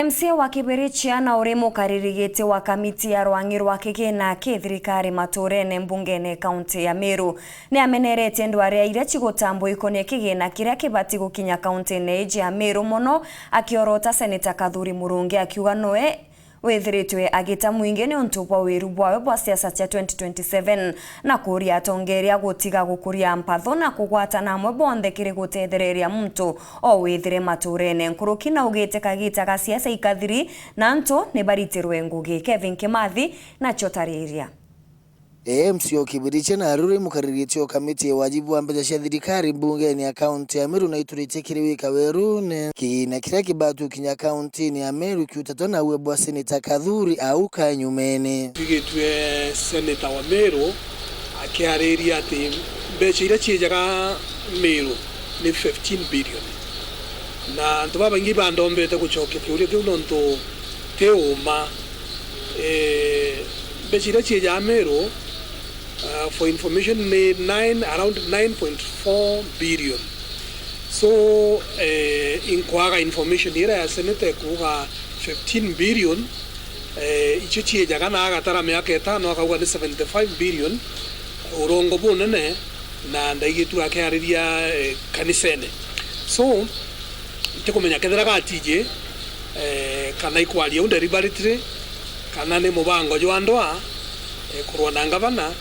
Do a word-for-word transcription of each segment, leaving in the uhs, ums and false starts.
M C A wa Kibirichia na uri mukariri giti wa kamiti ya rwang'i rwa kigina ki thirikari maturene mbungene kaunti ya Meru ni ameneretie ndwari iria cigutambwa ikonie kigina kiria kibati gukinya kauntine iji ya Meru, mono akiorota Seneta Kathuri Murungi akiuga noe withiritwe agita mwingi niuntu bwa wiru bwawe bwa siasa cia twenty twenty-seven, na kuria atongeria gutiga gukuria mpatho na kugwatana amwe bonthe kiri gutethereria muntu o withire maturene. Nkuruki naugite kagita ga siasa ikathiri na antu ni baritirwe ngugi. Kevin Kimathi nacio tariria. M C A o Kibirichia na aruri mukariritie o kamiti ya wajibu wa mbeca cia thirikari mbungene ya kaunti ya Meru na ituritie kiri wika werune kigina kiria kibatu kinya kauntine ya Meru kiutatwe na uwe bwa Seneta Kathuri au kanyumene. Twigitue seneta wa Meru akiariria ati mbeca iria ciejaga Meru ni fifteen billion. Na antu babaingi bandombete gucokia kiuria kiu nontu ti uma. Eh, mbeca iria ciejaa Meru, uh, for information, ni nine, around nine point four billion. So, eh, inkwaga information iria ya seneta ekuuga fifteen billion, eh, icio ciejaga na agatara miaka itano akauga ni seventy-five billion, urongo bunene, na ndaigitue akiariria, eh, kanisene. So, ntikumenya kethira gatiji, eh, kana ikwaria u deliberately, kana ni mubango jwa ndwa, eh, kurwa na ngavana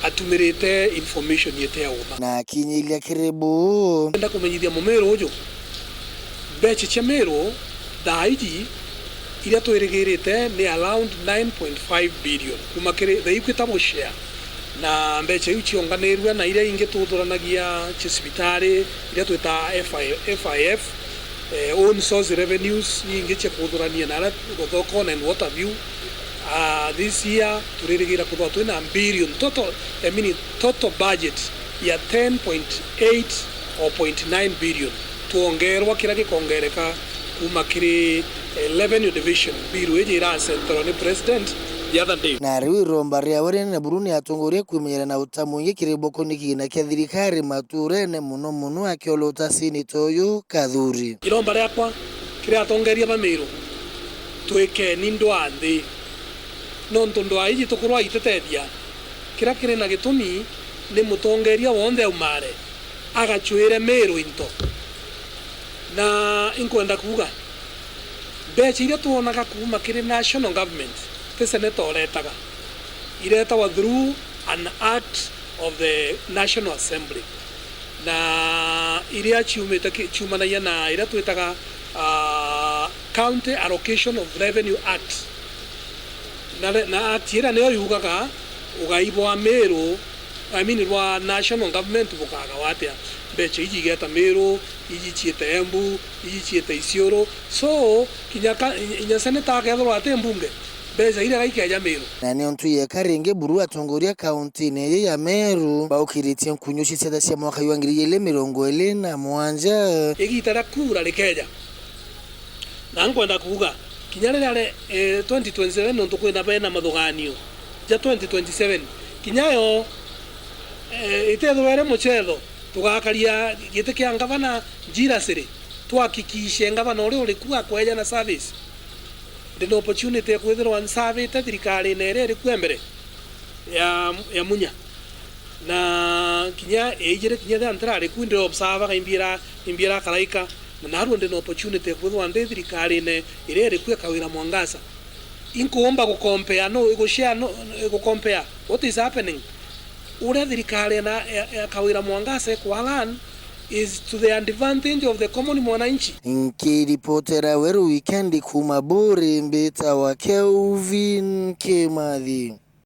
atumirite information iti ya uma. Na akinyiria kiri bu. Ndenda kumenyithia mumiru uju, mbeca cia Meru thaa iji iria twirigirite ni around nine point five billion kuma kiri the equitable share. Na mbeca iu cionganirue na iria ingi tuthuranagia cia cibitari, iria twitaga F I F, eh, own source revenues, iria ingi cia kuthurania na aria guthokona and what have you. Ah, this year turirigira kuthwa twina billion, total, I mean, total budget ya ten point eight or point nine billion. Twongerwa kiria gikongereka kuma kiri, eh, Revenue Division, bill iji iracenterwa ni President the other day. Na riu iromba riawe rinene buru ni atongoria kwimenyera na uta mwingi kiri boko ni kigina kia thirikari maturene, mono mono akiolota seneta uyu Kathuri. Iromba riakwa kiri atongeria ba Meru, twikeni ndwaa nthi, nontu ndwaa iji tukurwa itetethia. Kiria kiri na gitumi ni mutongeria wonthe aumare agacwire Meru into. Na inkwenda kuuga, mbeca iria twonaga kuuma kiri national government, ti seneta uretaga, iretagwa through an act of the National Assembly, na iria ciumite ki-, ciumanagia na iria twitaga, ah, County Allocation of Revenue Act. Na re-, na act iria niyo yugaga ugai bwa Meru, I mean, rwa national government bukagawa atia. Mbeca iji igeta Meru, iji ciite Embu, iji ciite Isiolo. So, kinya ka-, inya seneta akethirwa ati mbunge, mbeca iria gaikeja Meru. Na niontu yeka ringi buru atongoria kauntine iji ya Meru baukiritie nkunyu cia siasa cia mwaka jwa ngiri igiri mirongo iri na mugwanja. Igita ria kura rikeja, na nkwenda kuuga, kinya riria re-, eh, twenty twenty-seven, nontu kwina bena mathuganio ja twenty twenty-seven, kinya yo, eh, itethirwa iri mucetho, tugakaria giti kia ngavana jealously, tuhakikishe ngavana uria uri ku akweja na service. Ndi na opportunity ya kwithirwa nsavite thirikarine iria iri ku ya mbere ya, ya Munya. Na kinya ijiri kinya ria ntirari ku, ndi observaga imbiira, imbiira karaika. Na narua ndi na opportunity ya kwithirwa ndi thirikarine iria iri ku ya Kawira Mwangaza. Inkuumba gucompare, no, igushare, no, igucompare what is happening. Uria thirikari na, ya, ya Kawira Mwangaza ikwalan is to the advantage of the common mwananchi. Nkiripotera Weru Weekend kuuma Buri, mbitawa Kelvin Kimathi.